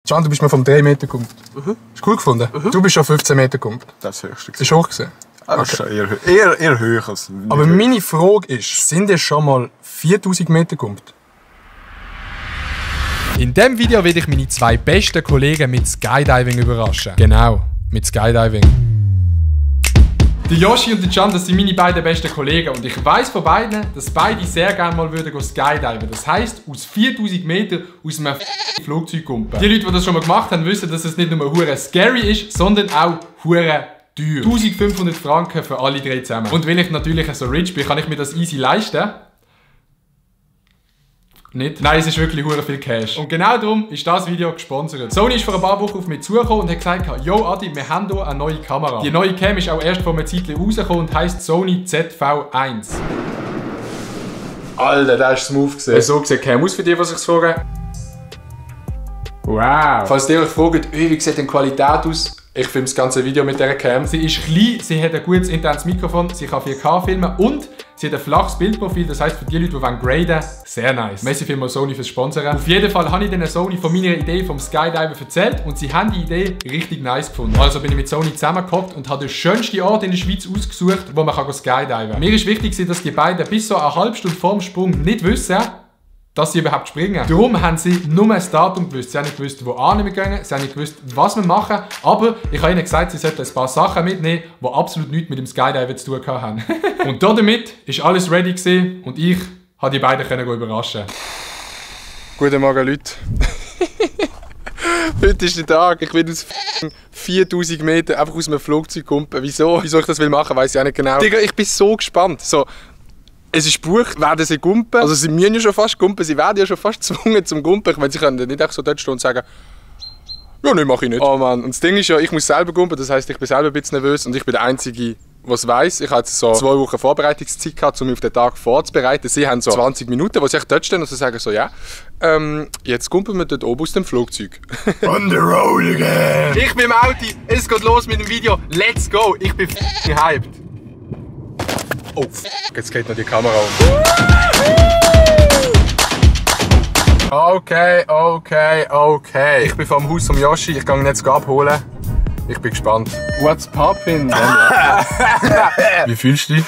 Can, du bist mir vom 3 Meter gekommen. Ist cool gefunden? Du bist schon 15 Meter gekommen. Das höchste. Ist hoch gesehen. Das ist eher höher als. Aber meine Frage ist, sind ihr schon mal 4000 Meter gekommen? In diesem Video werde ich meine 2 besten Kollegen mit Skydiving überraschen. Genau, mit Skydiving. Der Yoshi und der Can, das sind meine beiden besten Kollegen und ich weiss von beiden, dass beide sehr gerne mal würden skydiven. Das heisst, aus 4000 Metern aus einem Flugzeug kumpen. Die Leute, die das schon mal gemacht haben, wissen, dass es nicht nur hure scary ist, sondern auch hure teuer. 1500 Franken für alle 3 zusammen. Und weil ich natürlich so rich bin, kann ich mir das easy leisten. Nicht? Nein, es ist wirklich hure viel Cash. Und genau darum ist das Video gesponsert. Sony ist vor ein paar Wochen auf mich zugekommen und hat gesagt, yo Adi, wir haben hier eine neue Kamera. Die neue Cam ist auch erst vor einer Zeit rausgekommen und heisst Sony ZV-1. Alter, der ist smooth gesehen. So sieht die Cam aus für die, die sich fragen. Wow. Falls ihr euch fragt, wie sieht denn die Qualität aus? Ich filme das ganze Video mit dieser Cam. Sie ist klein, sie hat ein gutes internes Mikrofon, sie kann 4K filmen und sie hat ein flaches Bildprofil, das heisst für die Leute, die graden wollen, sehr nice. Merci vielmals Sony fürs Sponsoren. Auf jeden Fall habe ich den Sony von meiner Idee vom Skydiven erzählt und sie haben die Idee richtig nice gefunden. Also bin ich mit Sony zusammengehockt und habe den schönsten Ort in der Schweiz ausgesucht, wo man skydiven kann. Mir ist wichtig, dass die beiden bis so eine halbe Stunde vor dem Sprung nicht wissen, dass sie überhaupt springen. Darum haben sie nur ein Datum gewusst. Sie haben nicht gewusst, wo wir gehen, sie haben nicht gewusst, was wir machen. Aber ich habe ihnen gesagt, sie sollten ein paar Sachen mitnehmen, die absolut nichts mit dem Skydiven zu tun haben. Und damit war alles ready gewesen und ich konnte die beiden überraschen. Guten Morgen, Leute. Heute ist der Tag. Ich will aus 4000 Metern einfach aus einem Flugzeug kumpen. Wieso ich das machen will, weiss ich auch nicht genau. Digga, ich bin so gespannt. So, es ist gebucht, werden sie gumpen. Also sie müssen ja schon fast gumpen, sie werden ja schon fast gezwungen zum Gumpen. Ich meine, sie können nicht einfach so dort stehen und sagen, ja, nein, mach ich nicht. Oh Mann, und das Ding ist ja, ich muss selber gumpen, das heisst, ich bin selber ein bisschen nervös und ich bin der Einzige, der es weiss. Ich hatte jetzt so 2 Wochen Vorbereitungszeit gehabt, um mich auf den Tag vorzubereiten. Sie haben so 20 Minuten, wo sie dort stehen und sie sagen so, ja, jetzt gumpen wir dort oben aus dem Flugzeug. On the road again! Ich bin im Auto, es geht los mit dem Video, let's go! Ich bin gehypt. Oh, jetzt geht noch die Kamera um. Okay. Ich bin vom Haus von Yoshi, ich gehe ihn jetzt abholen. Ich bin gespannt. What's poppin'? Wie fühlst du dich?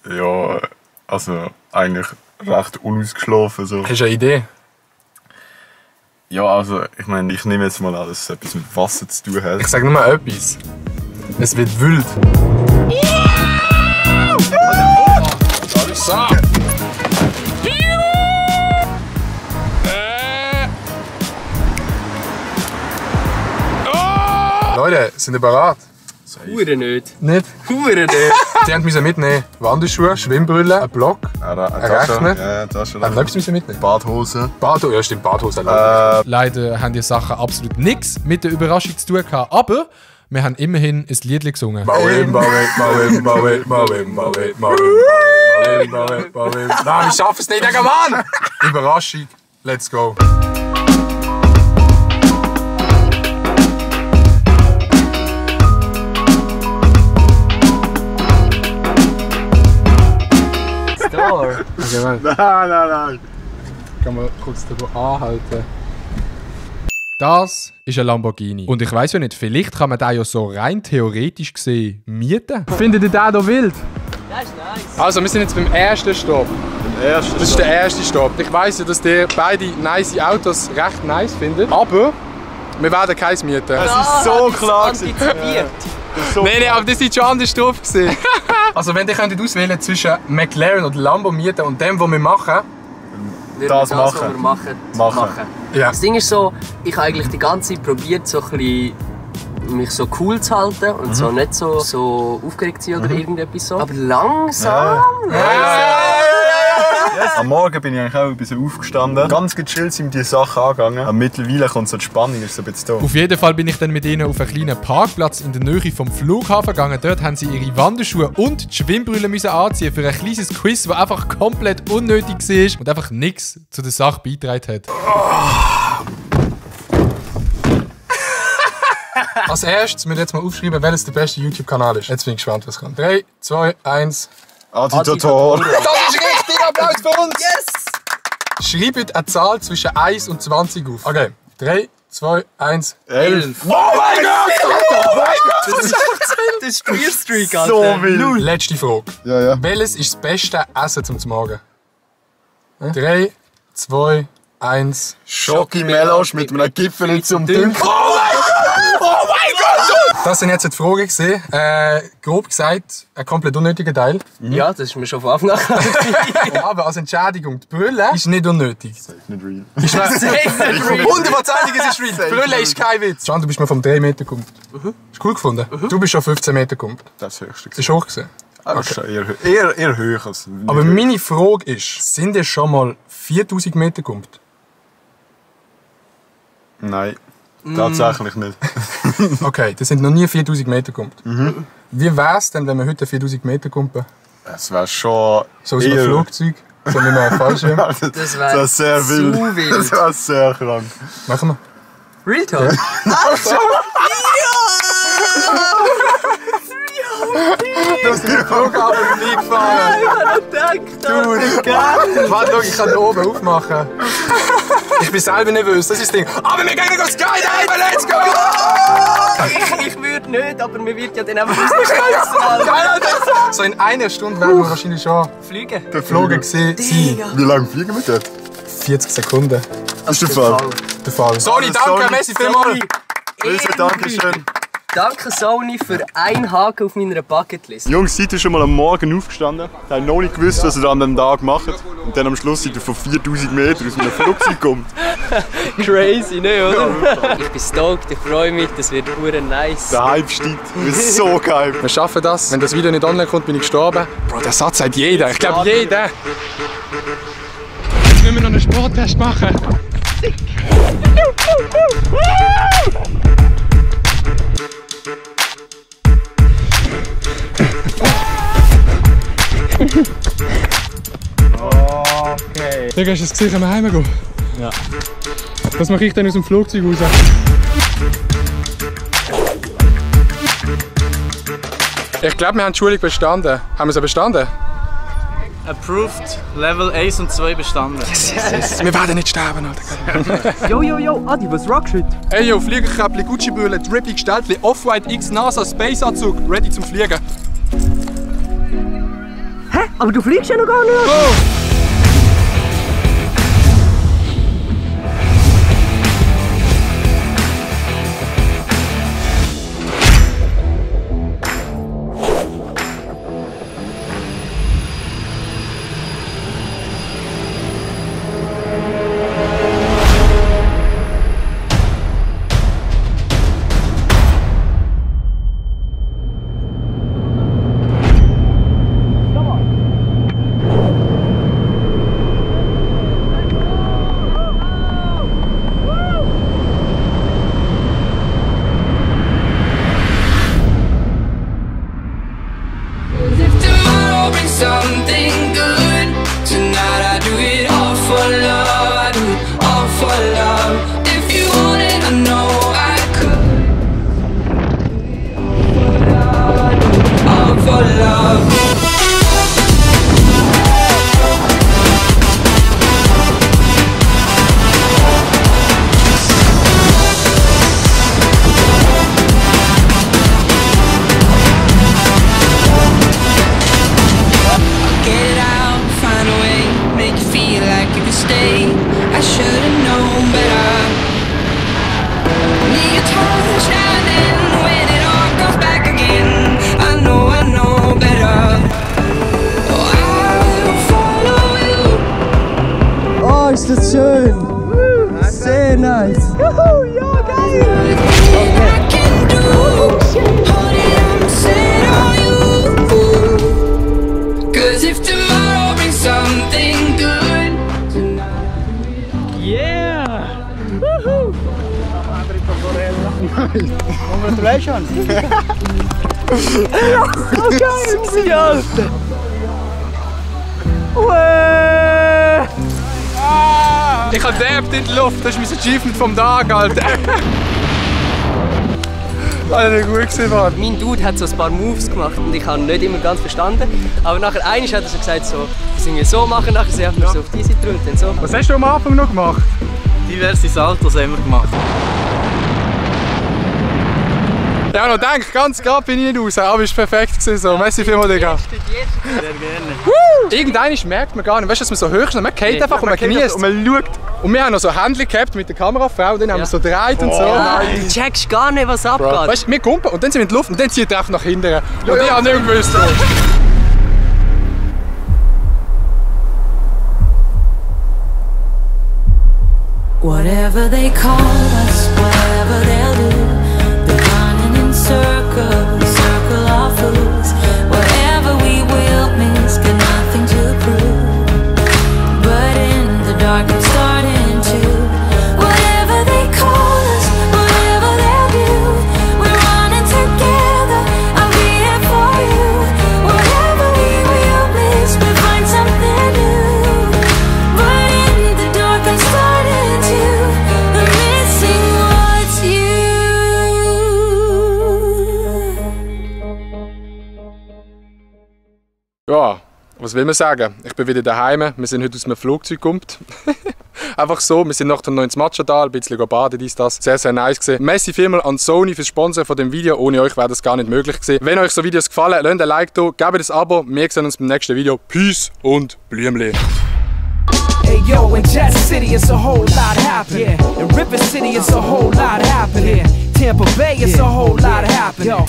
Ja, also eigentlich recht unausgeschlafen. So. Hast du eine Idee? Ja, also ich meine, ich nehme jetzt mal an, dass es etwas mit Wasser zu tun hat. Ich sage nur mal etwas. Es wird wild. So. Leute, sind ihr bereit? Hure nicht. Nicht? Hure nicht. Sie mussten mitnehmen Wanderschuhe, Schwimmbrille, einen Block, einen Rechner. Ja, das schon. Haben etwas mitnehmen? Badhose. Badhose, ja stimmt, Badhose. Leider haben die Sachen absolut nichts mit der Überraschung zu tun gehabt, aber wir haben immerhin ein Lied gesungen. Nein, ich schaffe es nicht, Digga, Mann! Überraschung, let's go. Star. Nein. Kann man kurz darüber anhalten? Das ist ein Lamborghini. Und ich weiss ja nicht, vielleicht kann man den ja so rein theoretisch gesehen mieten. Findet ihr den hier wild? Das ist nice. Also, wir sind jetzt beim ersten Stopp. Das ist der erste Stopp. Ich weiss ja, dass ihr beide nice Autos recht nice findet. Aber wir werden keins mieten. Es ist so klar gewesen. Nein, aber das war schon anders drauf. Also, wenn ihr auswählen zwischen McLaren und Lambo mieten und dem, was wir machen, Das was machen. wir machen. ja. Das Ding ist so, ich habe eigentlich die ganze Zeit probiert, so ein bisschen mich so cool zu halten und so nicht so aufgeregt zu sein oder irgendetwas so. Aber langsam. Yes. Am Morgen bin ich eigentlich auch ein bisschen aufgestanden. Ganz gechillt sind die Sachen angegangen. Aber mittlerweile kommt so die Spannung, ist so ein bisschen da. Auf jeden Fall bin ich dann mit ihnen auf einen kleinen Parkplatz in der Nähe vom Flughafen gegangen. Dort haben sie ihre Wanderschuhe und die Schwimmbrille müssen anziehen für ein kleines Quiz, das einfach komplett unnötig war und einfach nichts zu der Sache beigetragen hat. Als erstes müssen wir jetzt mal aufschreiben, welches der beste YouTube-Kanal ist. Jetzt bin ich gespannt, was kommt. 3, 2, 1. Aditator. Das ist richtig! Applaus für uns! Yes! Schreibt eine Zahl zwischen 1 und 20 auf. Okay, 3, 2, 1. 11. Oh mein Gott! Oh mein Gott! Das ist Spearstreak, Alter. So wild. Letzte Frage. Ja, ja. Welches ist das beste Essen zum Morgen? 3, 2, 1. Schoki Melange mit einem Gipfel zum Dünken. Oh mein Gott! Oh mein Gott! Das sind jetzt die Fragen gesehen. Grob gesagt, ein komplett unnötiger Teil. Ja, das ist mir schon von Anfang an klar. Aber als Entschädigung, die Brille ist nicht unnötig. Nicht real. Ist mir 100% ist real. Die Brille ist kein Witz. Can, du bist mir vom 3 Meter gekommen. Ist cool gefunden? Du bist schon 15 Meter gekommen. Das ist das Höchste. Das ist hoch gesehen. Aber okay. Eher hoch als nicht Aber hoch. meine Frage ist, sind ihr schon mal 4000 Meter gekommen? Nein, tatsächlich nicht. Okay, das sind noch nie 4000 Meter gekommen. Wie wäre es denn, wenn wir heute 4000 Meter kommen? Es wäre schon So aus einem Flugzeug? So nicht mehr Fallschirm? Das wäre Das sehr zu wild. wild. Das wäre sehr krank. Machen wir. Real Talk? Du hast den Flughafen nie gefahren. Warte, schau, ich kann hier oben aufmachen. Ich bin selber nervös, das ist das Ding. Aber wir gehen auf Skydiven, let's go! Ich würde nicht, aber mir wird ja dann einfach rausgeschmissen, Alter. Geil, Alter! So in einer Stunde werden wir wahrscheinlich schon Fliegen. geflogen sein. Wie lange fliegen wir dort? 40 Sekunden. Das ist der Fall. Der Fall. Sony, danke, Sony. Messi vielmals. Riesen Dankeschön. Danke Sony für einen Haken auf meiner Bucketlist. Jungs, seid ihr schon mal am Morgen aufgestanden? Ihr habt noch nicht gewusst, was ihr an diesem Tag macht. Und dann am Schluss seid ihr von 4000 Metern aus einem Flugzeug kommt. Crazy, ne, oder? Ich bin stoked, ich freue mich, das wird nice. Der Hype steigt. Das ist so geil. Wir schaffen das. Wenn das Video nicht online kommt, bin ich gestorben. Bro, der Satz sagt jeder. Ich glaube jeder. Jetzt müssen wir noch einen Sporttest machen. Okay. Digga, hast du es gesehen, wenn wir heimgehen? Ja. Was mache ich denn aus dem Flugzeug raus? Ich glaube, wir haben die Schulung bestanden. Haben wir sie bestanden? Approved, Level 1 und 2 bestanden. Wir werden nicht sterben, Alter. Yo, Adi, was rockst du heute? Ey, yo, Fliegerkäppli, Gucci-Brille, Drippy Gestaltli, Off-White X NASA Space-Anzug, ready zum Fliegen. Hä? Aber du fliegst ja noch gar nicht. Go! Something good tonight. I do it all for love. I do it all for love. If you want it, I know I could. All for love. I should've known better. Need a touchdown when it all comes back again. I know better. Oh, I will follow you. Oh, ist das schön. Sehr nice. Juhu, ja, geil. I can do. Hold it, I'm set on you. 'Cause if tomorrow brings something good. Congratulations! Ich habe derbt in die Luft, das ist mein Achievement vom Tag, Alter. Alter, gut gewesen, Mann. Mein Dude hat so ein paar Moves gemacht und ich habe nicht immer ganz verstanden. Aber nachher einmal hat er so gesagt, so, das wir so machen, nachher sind wir so auf diese Seite und dann so. Was hast du am Anfang noch gemacht? Diverse Saltos haben wir gemacht. Ich habe noch gedacht, ganz gerade bin ich nicht raus, aber es war perfekt gewesen, so. Merci vielmals, Digga. Sehr gerne. Irgendwann merkt man gar nicht, weißt du, dass man so hoch ist, man geht einfach und man genießt. Und man schaut. Und wir haben noch so Händchen gehabt mit der Kamerafrau, und dann haben wir so gedreht und so. Du checkst gar nicht, was abgeht. Weißt du, wir kumpen und dann sind wir in die Luft und dann zieht er einfach nach hinten. Und ich habe nicht gewusst. Whatever they call us, whatever they'll do, they're running in circles, circle of fools. Whatever we will miss, got nothing to prove. But in the dark, I'm starting to. Whatever they call us, whatever they'll do, we're running together. I'll be here for you. Whatever we will miss, we'll find something new. But in the dark, I'm starting to. I'm missing what's you. Ja, was will man sagen? Ich bin wieder daheim. Wir sind heute aus einem Flugzeug gekommen. Einfach so, wir sind nachher noch ins Matschental, ein bisschen baden, dies, das. Sehr, sehr nice gewesen. Merci vielmals an Sony fürs Sponsoren von dem Video. Ohne euch wäre das gar nicht möglich gewesen. Wenn euch so Videos gefallen, lasst ein Like da, gebt ein Abo. Wir sehen uns beim nächsten Video. Peace und Blümli. Hey yo, in Jazz City it's a whole lot happening. In River City it's a whole lot happening. Tampa Bay it's a whole lot happening.